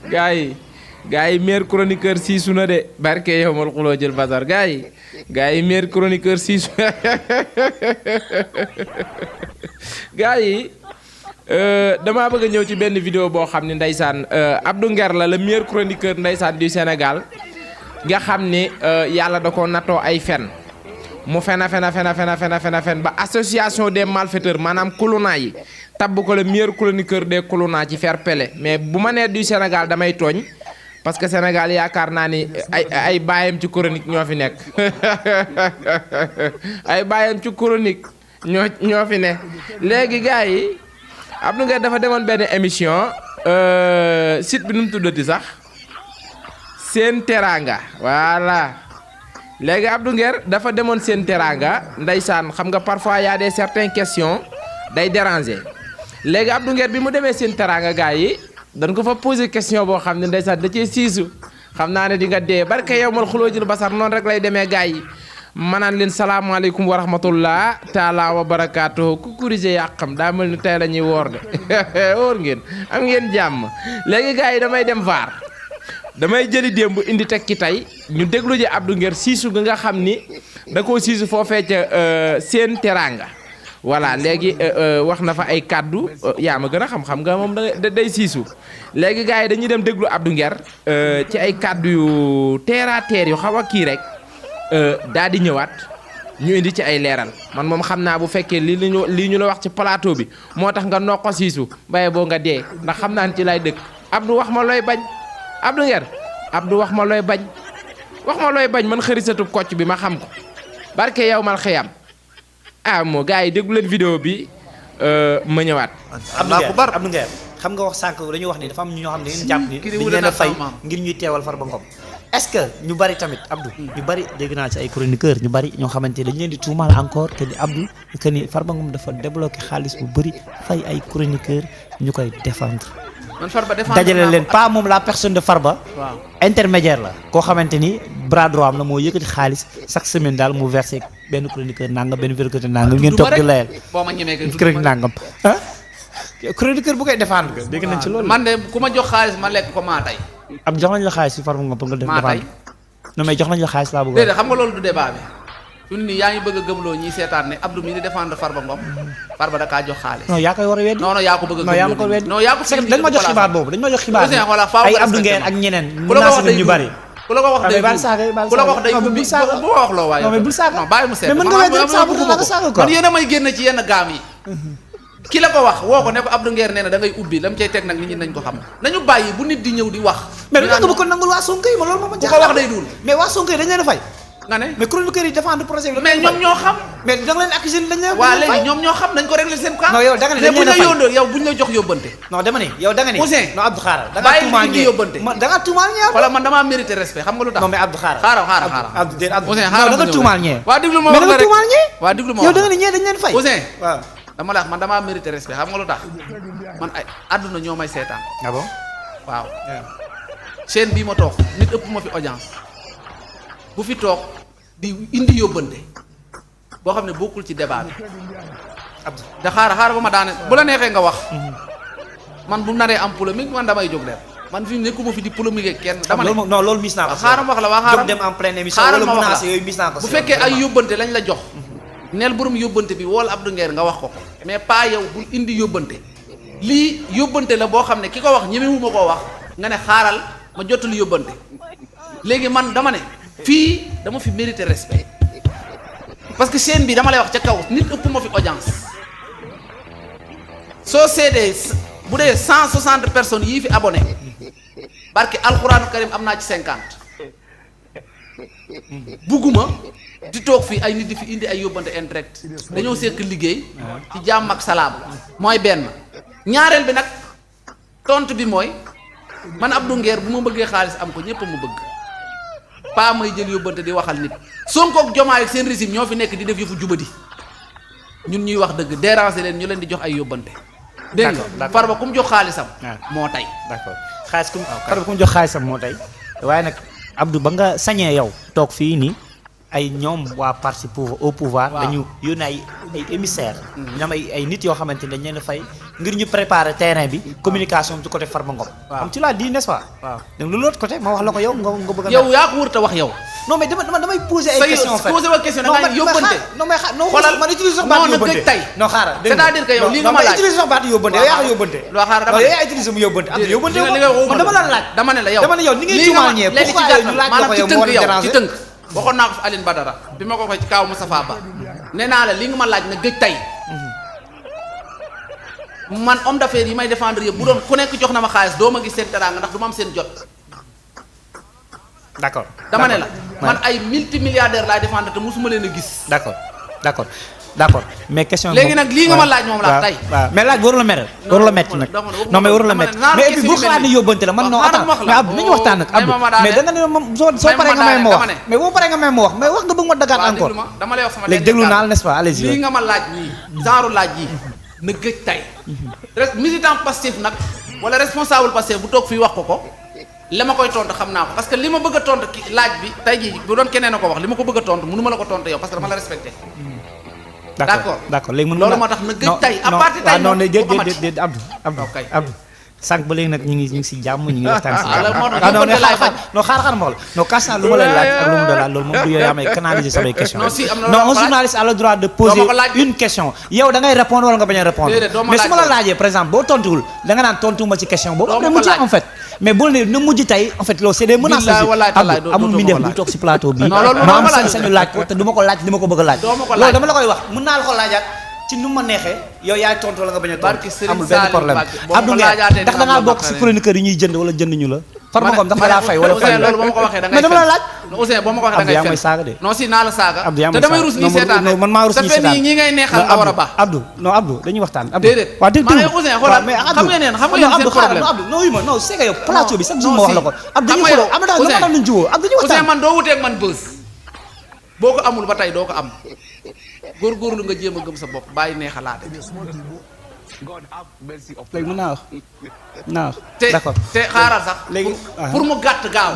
gars yi meilleur chroniqueur siisu na de barke yow mal xuloo jël bazar gars yi meilleur chroniqueur siisu gars yi damaa bëgg a ñëw ci benn vidéo boo xam ne ndeysaan Abdou Nguer la le meilleur chroniqueur ndeysaan du Sénégal nga xam ni yàlla da ko nattoo ay fen mu fen ba association des malfaiteurs maanaam kuluna yi tabb ko le meilleur chroniqueur des kuluna ci fair play mais bu ma nee du Sénégal damay tooñ parce que Sénégal yaakaar naa ni ay baayam ci chronique ñoo fi nekk ay baayam ci chronique ñoo fi ne léegi gars yi Abdou Nguer dafa demoon benn émission site bi nu mu tuddati sax Sen Teranga voilà léegi Abdou Nguer dafa demoon Sen Teranga ndeysaan xam nga parfois y a des certaines questions day déranger léegi Abdou Nguer bi mu demee Sen Teranga gars yi dañ ko fa poser question boo xam ne ndeysaan da cee siisu xam naa ne di nga dee barke yow mal xuloo jël basar noonu rek lay demee gars yi manaan leen salaamaaleykum wa rahmatullah taala wa barakaatu ku kurise yàqam daa mel ni tey la ñuy woor de woor ngeen am ngeen jàmm léegi gars yi damay dem vaar damay jëli démb indi teg ci tey ñu déglu ji Abdou Nguer siisu nga xam ni da koo siisu foofee ca Sen Teranga voilà léegi wax na fa ay kàddu yaa ma gën a xam nga moom day siisu léegi gars yi dañuy dem déglu Abdou Nguer ci ay kàddu yu terre à terre yu xaw a kii rek daal di ñëwaat ñu indi ci ay leeral man moom xam naa bu fekkee lii ñu la wax ci plateau bi moo tax nga nokko siisu baye boo nga dee ndax xam naa ne ci lay dëkk Abdou wax ma looy bañ Abdou Nguer Abdou wax ma looy bañ man xërisatub kocc bi ma xam ko barke yow mal xëyam moo gars yi déglu leen vidéo bi ma ñëwaat. Abdou Nguer xam nga wax sànq dañuy wax ni dafa am ñoo xam ne ngeen jàpp ni dañ leen a fay ngir ñuy teewal Farba Ngom est-ce que ñu bari tamit Abdou ñu bari dégg naa ci ay chroniqueur ñu bari ñoo xamante dañ leen di tuumaal encore que ni Abdou que ni Farba Ngom dafa débloqué xaalis bu bari fay ay chroniqueur ñu koy défendre. man Farba défendre dajale leen pas moom la personne de Farba. waaw intermédiaire la. koo xamante ni bras droit am la moo yëkkati xaalis chaque semaine daal mu versé benn chroniqueur nangam benn vérificateur nangam ngeen toog di layal. boo ma ñemee chronique nangam ah. chroniqueur bu koy défendre. dégg nañ ci loolu man de ku ma jox xaalis ma lekk ko maa tey. ab jox nañ la xaalis si Farba Ngom pour nga def maa tey non mais jox nañ la xaalis laa bëgg déedéet xam nga loolu du débat bi fi mu nii yaa ngi bëgg a gëmloo ñiy seetaan ne Abdou mi di défendre Farba Ngom Farba da kaa jox xaalis. non yaa koy war a weddi. non yaa ko bëgg a non yaa ma ko weddi. non yaa ko fi dañ ma jox xibaar boobu dañ ma jox xibaar ay Abdou Nguer ak ñeneen ku la ko wax day ñu bari ku la ko wax day ku la ko wax day bu wax loo waaye non mais bul saaga non bàyyi mu seet mais mën nga weddi rek saaga ko man yéen a may génn ci yenn gaam yi ki la ko wax woo ko ne ko Abdou Nguer nee na da ngay ubbi lam cay teg nag nit ñi nañ ko xam nañu bàyyi bu nit di ñëw di wax mais lu nga bëgg ko nangul waa Sonko yi ma loolu moo ma ku ko wax day duul mais waa Sonko yi dañ leen a fay nga ne mais chroniqueur yi défendre projet bi mais ñoom ñoo xam mais da nga leen accusé dañ leen waa léegi ñoom ñoo xam nañ ko régler seen cas non yow da nga ne dañ mais buñ leen a la fay yóndoo yow buñ la jox yóbbante non dama ne yow da nga ne Ousseyn non Abdou xaaral da nga bàyyi tuumaal indi yóbbante da nga tuumaal ñee wala man damaa mérité respect xam nga lu tax non mais Abdou xaaral xaaral Ousseyn da nga tuumaal ñee waa diglu ma mais wax da la nga rek tuumaal ñee waa diglu ma yow wax da nga ne ñee dañ leen fay Ousseyn waaw dama la wax man damaa mérité respect xam nga lu tax man ay àdduna ñoo may seetaan ah bon waaw chaîne bii ma toog nit ëpp ma fi audience bu fi toog di indi yóbbante boo xam ne bokkul ci débat bi Abdou da xaaral ba ma daane bu la neexee nga wax man bu naree am polémique man damay jóg dem man fi nekkuma fi di polémique ak kenn dama ne non loolu mis naa ko xaaral ma wax la waa xaaral jóg dem en pleine émission xaaral wala ma wax menace la yooyu mis naa ko bu fekkee ay yóbbante lañ la jox neel borom yóbbante bi wool Abdou Nguer nga wax ko ko mais pas yow bul indi yóbbante lii yóbbante la boo xam ne ki ko wax ñemewuma koo wax nga ne xaaral ma jottali yóbbante léegi man dama ne fii dama fi mérité respect parce que chaîne bi dama lay wax ca kaw nit ëpp ma fi audience soo seedee bu dee 160 personnes yii fi abonné barke alxuraanu karim am naa ci 50 bugguma di toog fii ay nit di fi indi ay yóbbante indirect dañoo sekk liggéey ci jàmm ak salaam mooy benn ñaareel bi nag tontu bi mooy man Abdou Nguer bu ma bëggee xaalis am ko ñépp a ma bëgg pas may jël yóbbante di waxal nit Sonko ak Diomaye ak seen régime ñoo fi nekk di def yëfu jubadi ñun ñuy wax dëgg déranger leen ñu leen di jox ay yóbbante dégg nga Farba ku mu jox xaalisam moo tey d'accord xaalis ku Farba ku mu jox xaalisam moo tey waaye nag Abdou ba nga sañee yow toog fii nii ay ñoom waa parti au pouvoir dañu yónnee ay émissaires ñoom ay nit yoo xamante ne dañ leen a fay ngir ñu préparer terrain bi communication bi du côté Farba Ngom. waaw am ci laa di n'est-ce pas. waaw donc lu l'autre côté ma wax la ko yow nga bëgg a. yow yaa ko wër ta wax yow. non mais damay poser ay questions en fait. poser wa question da nga yóbbante. non mais xaar non xoolal man utiliser baat yóbbante tey. non xaaral c'est-à-dire que yow li nga ma laaj utiliser baat yóbbante yow yaa ko yóbbante. loo xaaral dama yow yaa utiliser mu yóbbante am yóbbante man dama la laaj. dama ne la yow ni ngay tuumaal ñee pourquoi yow ñu laaj la ko yow moo la déranger ci tënk waxoon naa ko fi Aline Badara bi ma ko waxee ci kaaw Moustapha Ba nee naa la li nga ma laaj na gëj tey man homme d'affaires yi may défendre yëpp bu doon ku nekk jox na ma xaalis doo ma gis seen teraanga ndax du ma am seen jot. d'accord dama ne la man ay multimilliardaires laay défendre te mosuma leen a gis. d'accord mais question. léegi nag lii nga ma laaj moom la tey. waaw mais laaj waru la mere. waru la metti nag non mais waru la metti mais et puis bu xalaat ni yóbbante la man non attends mais Abdou nañu waxtaan nag Abdou mais da nga ne moom soo paree nga may ma wax mais boo paree nga may ma wax mais wax nga bëgg ma dagaat encore. dama lay wax sama léegi déglu naa la n'est-ce pas allez-y. lii nga ma laaj nii genre laaj yi na gëj tey rek militant Pastef nag wala responsable Pastef bu toog fii wax ko la ma koy tontu xam naa ko parce que li ma bëgg a tontu ki laaj bi tey jii bu doon keneen a ko wax li ma ko bëgg a tontu mënu ma la ko tontu yow parce que dama la respecté. d'accord léegi loolu moo tax na gëj tey à partir tey non déedéet Abdou sànq ba léegi nag ñu ngi si jàmm ñu ngi waxtaan si jàmm non xaar ma xool non kaas naa lu ma lay laaj ak lu mu doon laaj loolu moom du yow yaa may canaliser samay question non un journaliste a le droit de poser une question yow da ngay répondre wala nga bañ a répondre mais su ma la laajee par exemple boo tontuwul da nga naan tontuwuma ci question boobu après mu jeex en fait mais bul ne na mujj tey en fait loolu c'est des menaces Abdou amul mi bu toog si plateau bi ma am sañ-sañu laaj ko te du ma ko laaj li ma ko bëgg a laaj loolu dama la koy wax mën naa la ko laajaat ci nu ma neexee yow yaay tontu wala nga bañ a tontu amul benn problème Abdou Nguer ndax da ngaa bokk si chroniqueur yi ñuy jënd wala jënduñu la Farba Ngom ndax da laa fay wala fay loolu boo ma ko waxee da ngay mais dama la laaj Ousseyn boo ma ko waxee da ngay yaa may saaga de non si naa la saaga Abdou yaa te may damay rus ñi seetaan man maa rus ñi seetaan ñi ngay neexal nga war a baax Abdou dañuy waxtaan Abdou déedéet waaw dégg maa Ousseyn xoolal xam nga neen xam nga yéen seen problème Abdou non oui ma non c'est que yow plateau bi chaque jour ma wax la ko Abdou dañuy xooloo am na daal dama daal juwoo Abdou dañuy waxtaan Ousseyn man doo wuteeg man bës boo ko amul ba tey doo ko am góorgóorlu nga jéem a gëm sa bopp bàyyi neexalaate léegi mën naa wax d'accord te xaaral sax léegi pour mu gàtt gaaw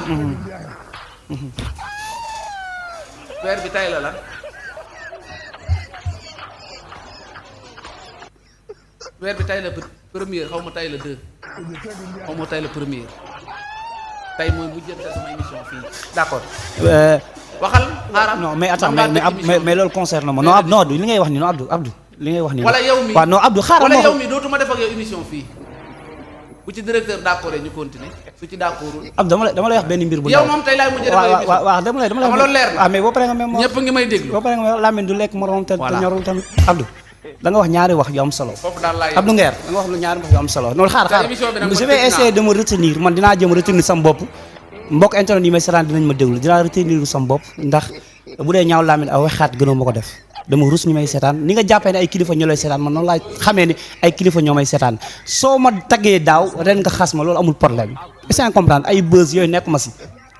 weer bi tay la lan weer bi tay la première xaw ma tay la deux xaw ma tay la première tey mooy mujjante sama émission fii d'accord waxal xaaral non mais attends mais loolu concerne ma non li ngay wax ni non Abdou li ngay wax ni wala yow mi waaw non Abdou xaaral wala yow mi dootuma def ak yow émission fii bu ci directeur d'accord ñu continuer su ci d'accordul Abdou dama lay wax benn mbir bu yow moom tey laay mujj def waaw dama lay loolu leer na mais boo paree nga même ñëpp ngi may déglu boo paree nga même Lamine du lekk moroom te ñorul tamit Abdou da nga wax ñaari wax yu am solo foofu daal laay Abdou Nguer da nga wax lu ñaari wax yu am solo noonu xaar je vais essayer de me retenir man dinaa jëm retenir sama bopp mbokk internet yi may seetaan dinañ ma déglu dinaa retenir sama bopp ndax bu dee ñaaw Lamine aw xaat gënoo ma ko def dama rus ñu may seetaan ni nga jàppee ne ay kilifa ñoo lay seetaan man noonu laa xamee ni ay kilifa ñoo may seetaan soo ma taggee daaw ren nga xas ma loolu amul problème est-ce que comprendre ay buzz yooyu nekk ma si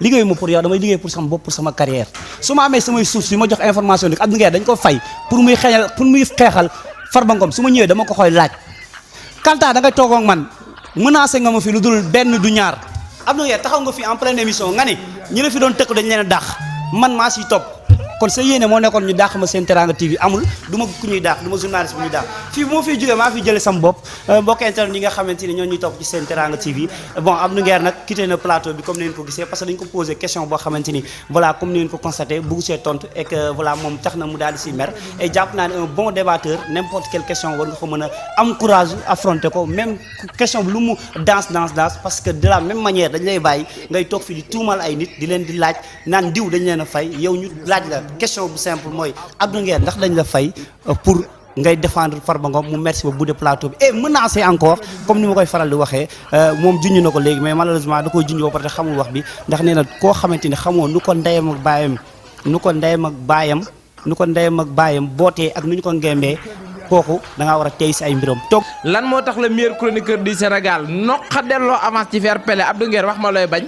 liggéeyu ma pour yow damay liggéey pour sama bopp pour sama carrière su ma amee samay sources yu ma jox information ni Abdou Nguer dañ ko fay pour muy xeexal Farba Ngom su ma ñëwee dama ko koy laaj Kanta da ngay toog ak man menacé nga ma fi lu dul benn du ñaar Abdou Nguer taxaw nga fi en pleine émission nga ne ñi la fi doon tëkk dañ leen a dàq man maa siy topp kon sa yéene moo nekkoon ñu dàq ma seen Teranga TV amul du ma ku ñuy dàq du ma journaliste bu ñuy dàq fii bu ma fiy jógee maa fiy jëlee sama bopp mbokk internet yi nga xamante ni ñoo ñuy topp ci seen Teranga TV bon Abdou Nguer nag quitté na plateau bi comme ni ngeen ko gisee parce que dañu ko posé question boo xamante ni voilà comme ni ngeen ko constaté bëgg see tontu et que voilà moom tax na mu daal di si mer et jàpp naa ne un bon débatteur n'importe quelle question war nga ko mën a am courage affronter ko même question bi lu mu danse parce que de la même manière dañ lay bàyyi ngay toog fi di tuumal ay nit di leen di laaj naan diw dañ leen a fay yow ñu laaj la question bu simple mooy Abdou Nguer ndax dañ la fay pour ngay défendre Farba Ngom mu merci ba bu dee plateau bi et menacé encore comme ni ma koy faral di waxee moom junj na ko léegi mais malheureusement da koy junj ba pare xamul wax bi ndax nee na koo xamante ni xamoo nu ko ndeyam ak baayam bootee ak nu ñu ko ngembee kooku da ngaa war a tey si ay mbiram toog. lan moo tax le meilleur chroniqueur du Sénégal noqa delloo avance ci fair play Abdou Nguer wax ma looy bañ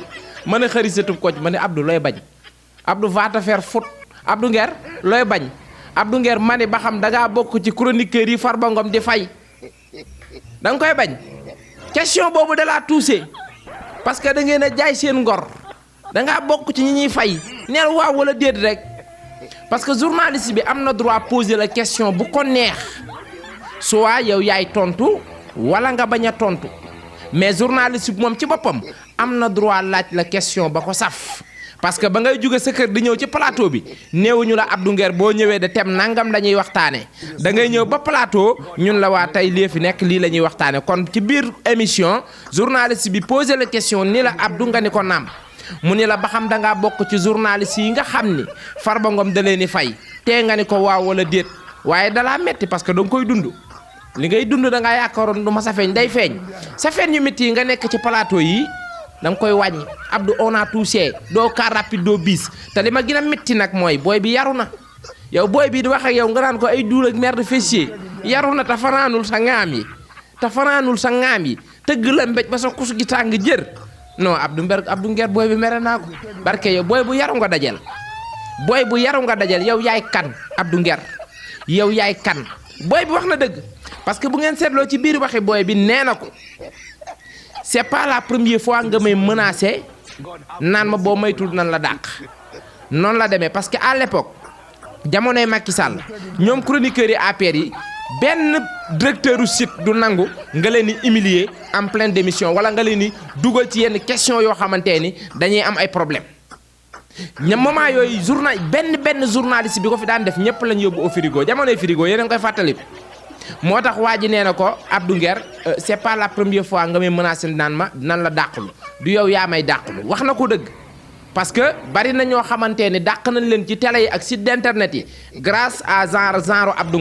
ma ne xëri satub koc ma ne Abdou looy bañ Abdou va te faire foot Abdou Nguer looy bañ Abdou Nguer ma ne ba xam da ngaa bokk ci chroniqueur yi Farba Ngom di fay da nga koy bañ question boobu da laa touché parce que da ngeen a jaay seen ngor da ngaa bokk ci ñi ñuy fay neel waaw wala déet rek parce que journaliste bi am na droit poser la question bu ko neex soit yow yaay tontu wala nga bañ a tontu mais journaliste bi moom ci boppam am na droit laaj la question ba ko saf parce que ba ngay jóge sa kër di ñëw ci plateau bi néewuñu la Abdou Nguer boo ñëwee de thème nangam la ñuy waxtaane da ngay ñëw ba plateau ñun la waa tey lii fi nekk lii la ñuy waxtaane kon ci biir émission journaliste bi posé la question ni la Abdou nga ni ko naam mu ni la ba xam da ngaa bokk ci journaliste yi nga xam ni Farba Ngom da leen di fay tee nga ni ko waaw wala déet waaye dalaa metti parce que da nga koy dund li ngay dund da ngaa yaakaaroon du ma sa feeñ day feeñ sa feeñ yu métti yi nga nekk ci plateau yi da nga koy wàññi Abdou on a touché doo car rapide doo bis te li ma gën a métti nag mooy booy bi yaru na yow booy bi di wax ak yow nga naan ko ay duul ak merde fessier yaru na te fanaanul sa ŋaam yi tëgg la mbéj ba sa kus gi tàng jër non Abdou Nguer booy bi mere naa ko barke yow booy bu yaru nga dajel yow yaay kan Abdou Nguer yow yaay kan booy bi wax na dëgg parce que bu ngeen seetloo ci biir waxi booy bi nee na ko c'est pas la première fois nga may menacer naan ma boo maytul nan la dàq noonu la demee parce que à l'époque jamonoy Macky Sall ñoom chroniqueurs yi APR yi benn directeur u site du nangu nga leen di humilier en pleine démission wala nga leen di dugal ci yenn question yoo xamante ni dañuy am ay problème ña moment yooyu benn journaliste bi ko fi daan def ñëpp lañ yóbbu au frigo jamonoy frigo yéen a ngi koy fàttaliku moo tax waa ji nee na ko Abdou Nguer c'est pas la première fois nga may menacé naan ma nan la dàqulu du yow yaa may dàqulu wax na ko dëgg parce que bari na ñoo xamante ni dàq nañ leen ci télé yi ak site d'internet yi grâce à genre Abdou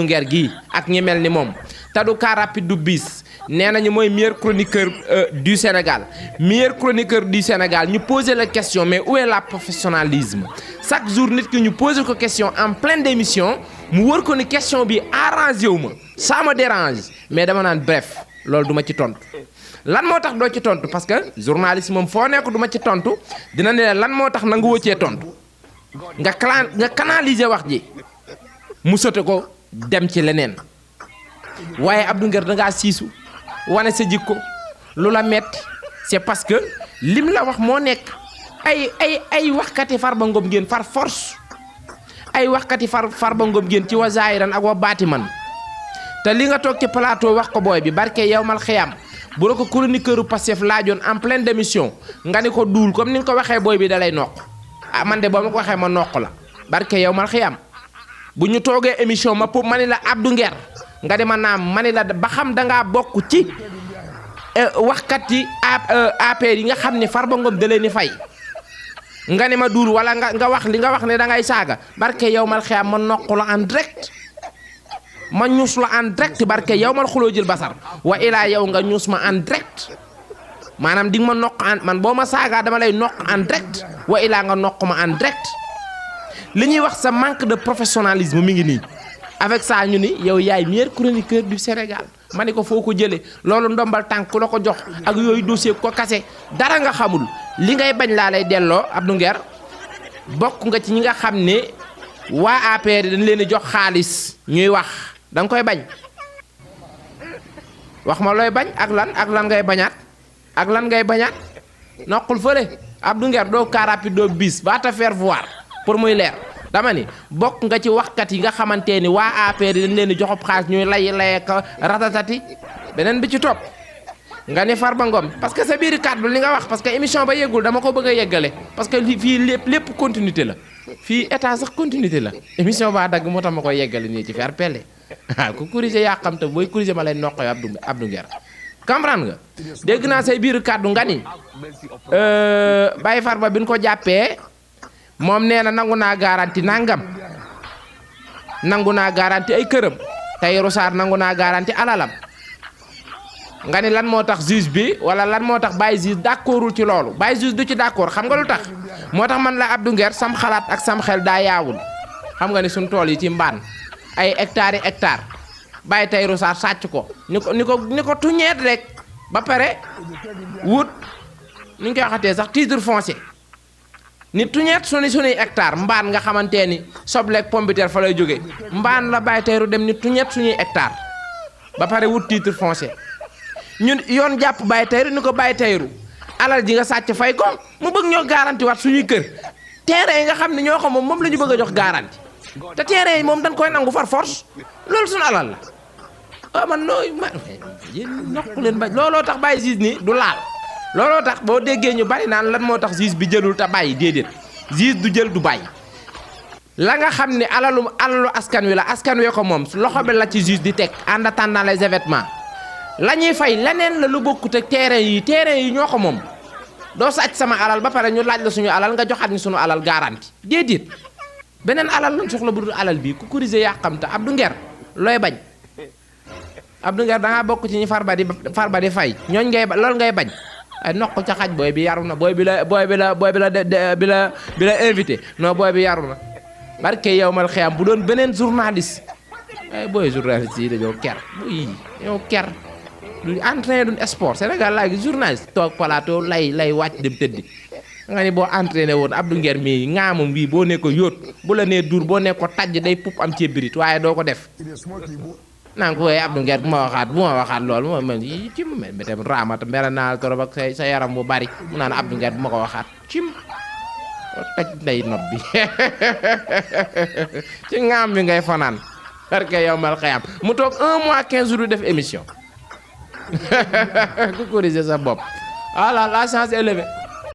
Nguer gii ak ñi mel ni moom te du car rapide du bis nee nañu mooy meilleur chroniqueur du Sénégal ñu poser la question mais où est la professionnalisme chaque jour nit ki ñu poser ko question en pleine d'émission mu wër ko ni question bi arrangé wu ma ça me dérange mais dama naan bref loolu du ma ci tontu lan moo tax doo ci tontu parce que journaliste moom foo nekk du ma ci tontu dina ne lan moo tax nangu wëccee tontu nga canaliser wax ji mu sote ko dem ci leneen waaye Abdou Nguer da ngaa siisu wane sa jikko lu la metti c'est parce que lim la wax moo nekk ay waxkati Farba Ngom ngeen far force ay waxkati Farba Ngom ngeen ci wa zaahiran ak wa baatiman te li nga toog ci plateau wax ko booy bi barke yawmal xiyaam bu la ko chroniqueur Pastef laajoon en pleine démission nga ni ko duul comme ni nga ko waxee booy bi da lay noq ah man de boo ma ko waxee ma noq la barke yawmal xiyaam bu ñu toogee émission ma ni la Abdou Nguer nga di ma naam ma ni la ba xam da ngaa bokk ci waxkat yi APR yi nga xam ne Farba Ngom da leen ni fay nga ne ma duul wala nga wax li nga wax ne da ngay saaga barke yawmal xiyaam ma noq la en direct ma ñuus la en direct barke yow mal xuloo jël basar wa ilaa yow nga ñuus ma en direct maanaam di nga ma noq man boo ma saagaa dama lay noq en direct wa ilaa nga noq ma en direct li ñuy wax sa manque de professionnalisme mi ngi nii avec ça ñu ni yow yaay meilleur chroniqueur du Sénégal ma ne ko foo ko jëlee loolu ndombal tànk ku la ko jox ak yooyu dossier ko kase dara nga xamul li ngay bañ laa lay delloo Abdou Nguer bokk nga ci ñi nga xam ne waa APR dañ leen di jox xaalis ñuy wax da nga koy bañ wax ma looy bañ ak lan ngay bañaat noqul fële Abdou Nguer doo car rapide doo bis va te faire voir pour muy leer dama ni bokk nga ci waxkat yi nga xamante ni waa APR dañ leen di joxob xaalis ñuy lay ko ratatati beneen bi ci topp nga ni Farba Ngom parce que sa biir kàddu li nga wax parce que émission ba yeggul dama ko bëgg a yeggale parce que fii lépp continuité la fii état sax continuité la émission baa dagg moo tax ma koy yeggale nii ci faire pelle waaw ku corriger yaa xam te booy corriger ma lay noqoy Abdou Nguer comprendre nga dégg naa say biir kàddu nga ni Baye Farba bi ñu ko jàppee moom nee na nangu naa garanti nangam nangu naa garanti ay këram Tahirou Sarr nangu naa garanti alalam nga ni lan moo tax juge bi wala lan moo tax Baye juge d'accordul ci loolu Baye juge du ci d'accord xam nga lu tax moo tax man la Abdou Nguer sam xalaat ak sam xel daa yaawul xam nga ni suñ tool yi ci mbaan ay hectares Baye Tahirou Sarr sàcc ko ni ko tuñeet rek ba pare wut ni ñu koy waxatee sax titre foncier ni tuñeet suñuy hectare mbaan nga xamante ni sobleeg pombiteer fa lay jógee mbaan la Baye Tahirou dem ni tuñeet suñuy hectare ba pare wut titre foncier ñun yoon jàpp Baye Tahirou ni ko Baye Tahirou alal ji nga sàcc fay ko mu bëgg ñoo garanti waat suñuy kër terrain yi nga xam ne ñoo xam moom la ñu bëgg a jox garanti te terrain yi moom dañ koy nangu far force loolu suñu alal la man nooy ma yéen nokku leen ba looloo tax bàyyi juge ni du laal looloo tax boo déggee ñu bari naan lan moo tax juge bi jëlul te bàyyi déedéet juge du jël du bàyyi la nga xam ne alalu askan wi la askan wee ko moom loxo bi la ci juge di teg en attendant les événements la ñuy fay leneen la lu bokkut ak terrain yi ñoo ko moom doo sàcc sama alal ba pare ñu laaj la suñu alal nga joxaat ñu suñu alal garanti déedéet beneen alal lañ soxla bu dul alal bii ku corriger yàqamte Abdou Nguer looy bañ Abdou Nguer da ngaa bokk ci ñi farba di fay ñooñ ngay loolu ngay bañ ay noq ca xaj booy bi yaru na booy bi la invité non booy bi yaru na barke yow mal xiyam bu doon beneen journaliste ay booy journaliste yi dañoo ker buy ñoo ker du entraîné duñ sport Sénégal laa gi journaliste toog plateau lay wàcc dem tëddi nga ni boo entraîné woon Abdou Nguer mii ngaamam bii boo ne ko yóot bu la nee dur boo ne ko tajj day pup am ci birit waaye doo ko def naan ko waaye Abdou Nguer bu ma waxaat loolu moo man yi cim mais tamit raamata mbere naa torop ak sa yaram bu bari mu naan Abdou Nguer bu ma ko waxaat cim taj nday nopp bi ci ngaam bi ngay fanaan parce que yow mal xayam mu toog 1 mois 15 jours def émission ku corriger sa bopp voilà la chance élevée